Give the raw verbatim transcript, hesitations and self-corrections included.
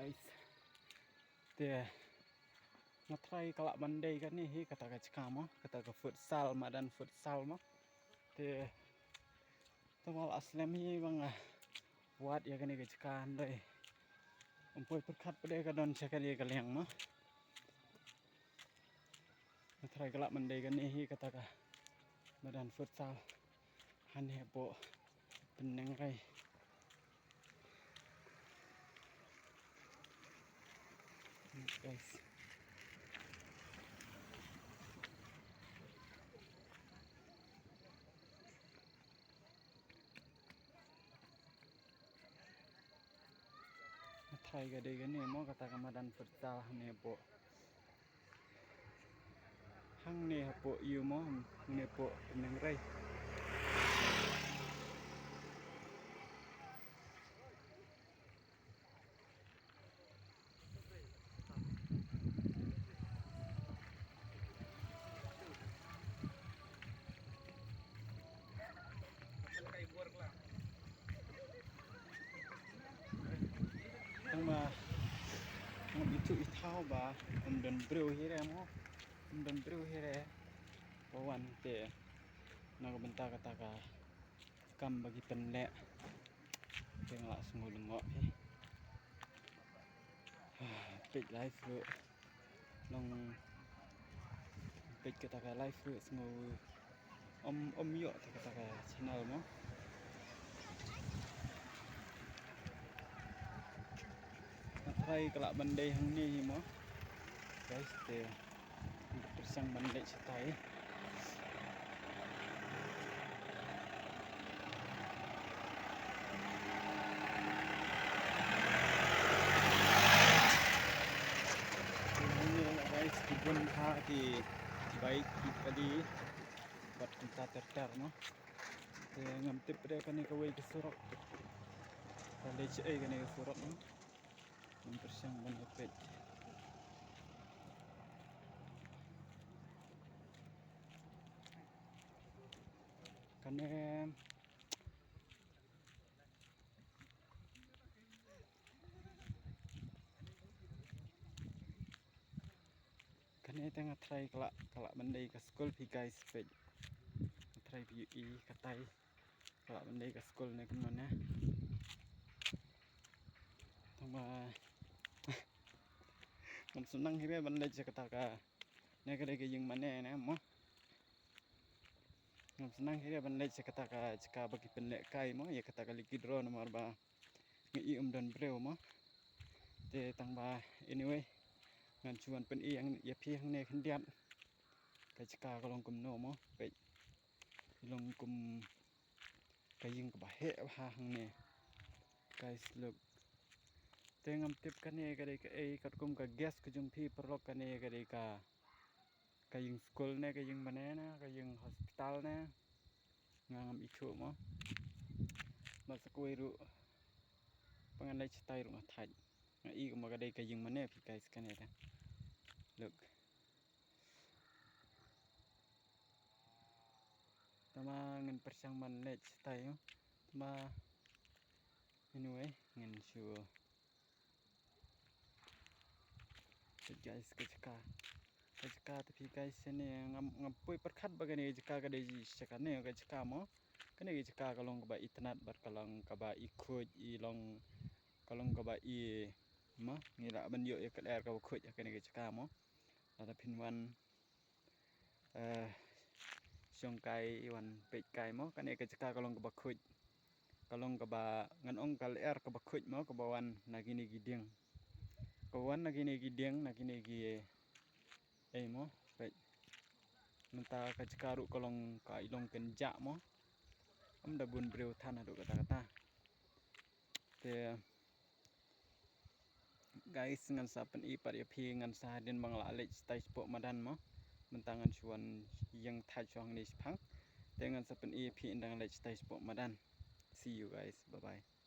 Guys, te nga tharai ka lah ban dei kane hi kata ka jaka mo, kata ka futsal, madan futsal mo. Te tang ba la slem hi ba nga wad ïa kane ka jaka hynrei ym poi pyrkhat pat de ka don sha kane ka liang mo. Nga tharai ka lah ban dei kane hi kata ka madan futsal hangne hapoh Pyndengrei. Guys. Nga tharai ka dei kane mo kata ka madan futsal hangne hapoh. Hangne hapoh ïu mo, hangne hapoh Pyndengrei. Tang ba ngam ithuh ithaw ba ym don briew hi re mo, ym don briew hi re. Ba wan te na ka bynta kata ka kam ba ki pynleh. Te nga la sngew lyngngoh hi. Peit live ruh. Long peit kata ka live ruh sngew ym, ym ïoh te kata ka channel mo. Nga tharai ka lah ban dei hangne hi mo. Guys, te nga pyrshang ban leit shatai. Guys, ki bun bha ki bike, ki kali bad kumta ter ter mo. Te ngam tip re kane kawei ka surok ka leit shaei kane ka surok mo. Ngam pyrshang ban ïa peit. Kane, kane te nga tharai ka lah, ka lah ban dei ka skul phi guys, peit. Nga tharai phi ïohi katai. Ka lah ban dei ka skul ne kumno ne. Tang ba ngam sngewsynei hi re ban leit sha kata ka, ne ka dei ka ïing mane ne mo. Ngam sngewsynei hi re ban leit sha kata ka jaka ba ki pynlehkai mo, ïa kata ka lucky draw namar ba nga i ym don briew mo. Te tang ba anyway ngan shu wan pyni ïa phi hangne khyndiat ka jaka ka long kumno mo. Peit, long kum ka ïing kaba heh bha hangne. Guys, look. Te ngam tip kane ka dei kaei, katkum ka guess ka jong phi paralok, kane ka dei ka, ka ïing skul ne ka ïing mane ne ka ïing hospital ne. Nga ngam ithuh mo. Bad sa kawei ruh ba ngan leit shatai ruh nga thait. Nga i kumba ka dei ka ïing mane phi guys kane te. Look. Tang ba ngan pyrshang ban leit shatai mo. Tang ba anyway ngan shu. Peit guys ka jaka. Ka jaka te phi guys ne ngam, ngam poi pyrkhat ba kane ka jaka ka dei sha kane ka jaka mo. Kane ka jaka ka long kaba itynnad bad ka long kaba ikhuid, i long, ka long kaba i mo. Ngi lah ban ïoh ïa ka lyer kaba khuid ha kane ka jaka mo. Lada phin wan eh, shong kai, wan peit kai mo, kane ka jaka ka long kaba khuid. Ka long kaba, ngan ong ka lyer kaba khuid mo, kaba wan na kine ki dieng. Kaba wan na kine ki dieng, na kine ki, eh, mo, peit. Mynta ka jaka ruh ka long ka i long kynjah mo. Ym da bun briew than haduh katta katta. Te guys, ngan sa pyni pat ïa phi, ngan sa hadien ba nga la leit shatai shapoh madan mo. Mynta ngan shu wan ïeng thait shuwa hangne shaphang. Te ngan sa pyni ïa phi ynda nga leit shatai shapoh madan. See you guys, bye bye.